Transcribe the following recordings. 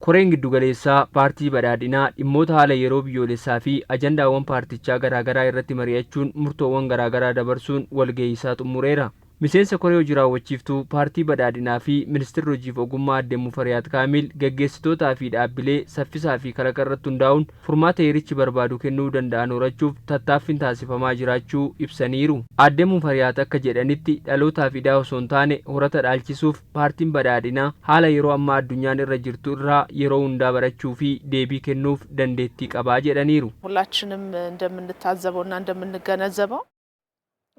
Koreen Giddugaleessaa Paartii Badhaadhinaa dhimmoota haala yeroo biyyoolessaa fi ajandaawwan paartichaa garaagaraa irratti mari'achuun murtoowwan garaagaraa dabarsuun walgahii isaa xumureera. Miseensa koree hojii raawwachiiftuu Paartii Badhaadhinaa fi Ministeerri Hojiif Ogummaa Aadde Mufariyaat Kaamil gaggeessitootaa fi dhaabbilee saffisaa fi kalaqa irratti hundaa'uun furmaata yerichi barbaadu kennuu danda'an horachuuf tattaaffiin taasifamaa jiraachuu ibsaniiru. Aadde Mufariyaat akka jedhanitti, dhalootaaf idaa osoo hin taane horata dhaalchisuuf Paartiin Badhaadhinaa haala yeroo ammaa addunyaan irra jirtu irraa yeroo hundaa barachuu fi deebii kennuuf dandeettii qabaa jedhaniiru. ሁላችንም እንደምንታዘበውና እንደምንገነዘበው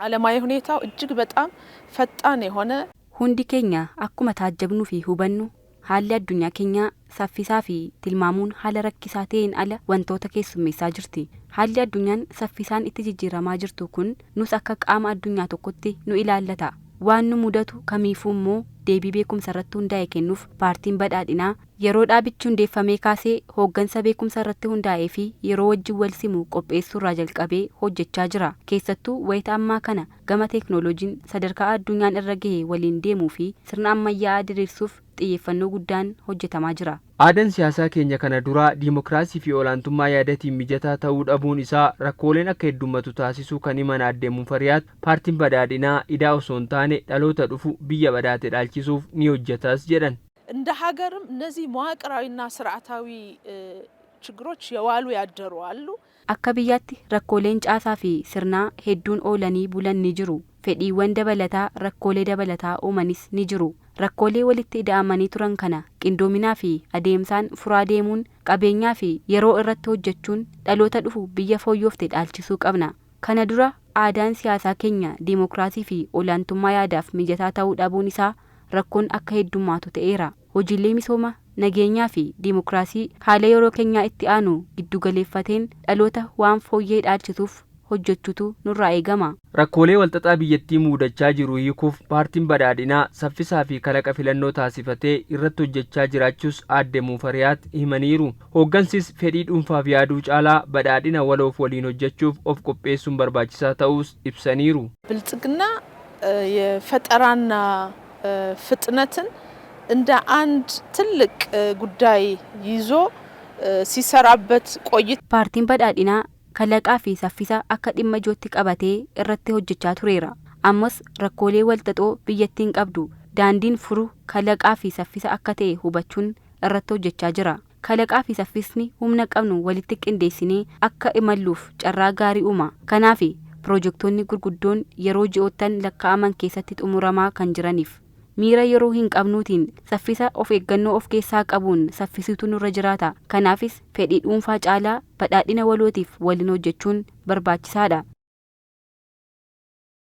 ዓለማዊ ሁኔታው እጅግ በጣም ፈጣን የሆነ Hundi keenya akkuma taajjabnuu fi hubannu, haalli addunyaa keenyaa saffisaa fi tilmaamuun haala rakkisaa ta'een ala wantoota keessummeessaa jirti. Haalli addunyaan saffisaan itti jijjiiramaa jirtu kun nus akka qaama addunyaa tokkotti nu ilaallata. Waan nu mudatu kamiifuu immoo deebii beekumsa irratti hundaa'e kennuuf Paartiin Badhaadhinaa yeroo dhaabichi hundeeffamee kaasee hooggansa beekumsa irratti hundaa'ee fi yeroo wajjin wal simu qopheessuurraa jalqabee hojjechaa jira. Keessattuu wayita ammaa kana gama teeknooloojiin sadarkaa addunyaan irra gahe waliin deemuu fi sirna ammayyaa'aa diriirsuuf xiyyeeffannoo guddaan hojjetamaa jira. Aadaan siyaasaa keenya kana duraa diimokiraasii fi olaantummaa yaadatiin mijataa ta'uu dhabuun isaa rakkooleen akka heddummatu taasisuu kan himan Aadde Mufariyaat, Paartiin Badhaadhinaa idaa osoo hin taane dhaloota dhufu biyya badhaate dhaalchisuuf ni hojjetas jedhan. እንደ ሀገርም እነዚህ መዋቅራዊና ስርዓታዊ ችግሮች የዋሉ ያደሩ አሉ። Akka biyyaatti rakkooleen caasaa fi sirnaa hedduun oolanii bulan ni jiru. Fedhiiwwan dabalataa rakkoolee dabalataa uumanis ni jiru. Rakkoolee walitti ida'amanii turan kana qindoominaa fi adeemsaan furaa deemuun, qabeenyaa fi yeroo irratti hojjechuun dhaloota dhufu biyya fooyyofte dhaalchisuu qabna. Kana dura aadaan siyaasaa keenya diimokiraasii fi olaantummaa yaadaaf mijataa ta'uu dhabuun isaa rakkoon akka heddummaatu ta'eera. Hojiilee misooma, nageenyaa fi diimokiraasii haala yeroo keenyaa itti aanu giddugaleeffateen dhaloota waan fooyyee dhaalchisuuf hojjechuutu nurraa eegama. Rakkoolee walxaxaa biyyattii mudachaa jiru hiikuuf Paartiin Badhaadhinaa saffisaa fi kalaqa filannoo taasifatee irratti hojjechaa jiraachuus Aadde Mufariyaat himaniiru. Hooggansis fedhii dhuunfaaf yaaduu caalaa badhaadhina waloof waliin hojjechuuf of qopheessuun barbaachisaa ta'uus ibsaniiru. ብልጽግና የፈጠራና ፍጥነትን እንደ አንድ ትልቅ ጉዳይ ይዞ ሲሰራበት ቆይቶ Paartiin Badhaadhinaa kalaqaa fi saffisa akka dhimma ijootti qabatee irratti hojjechaa tureera. Ammas rakkoolee walxaxoo biyyattiin qabdu daandiin furu kalaqaa fi saffisa akka ta'e hubachuun irratti hojjechaa jira. Kalaqaa fi saffisni humna qabnu walitti qindeessinee akka imalluuf carraa gaarii uuma. Kanaaf piroojektonni gurguddoon yeroo ji'oottan lakkaa'aman keessatti xumuramaa kan jiraniif. Miira yeroo hin qabnuutiin saffisa of eeggannoo of keessaa qabuun saffisuutu nurra jiraata. Kanaafis fedhii dhuunfaa caalaa badhaadhina walootiif waliin hojjechuun barbaachisaadha.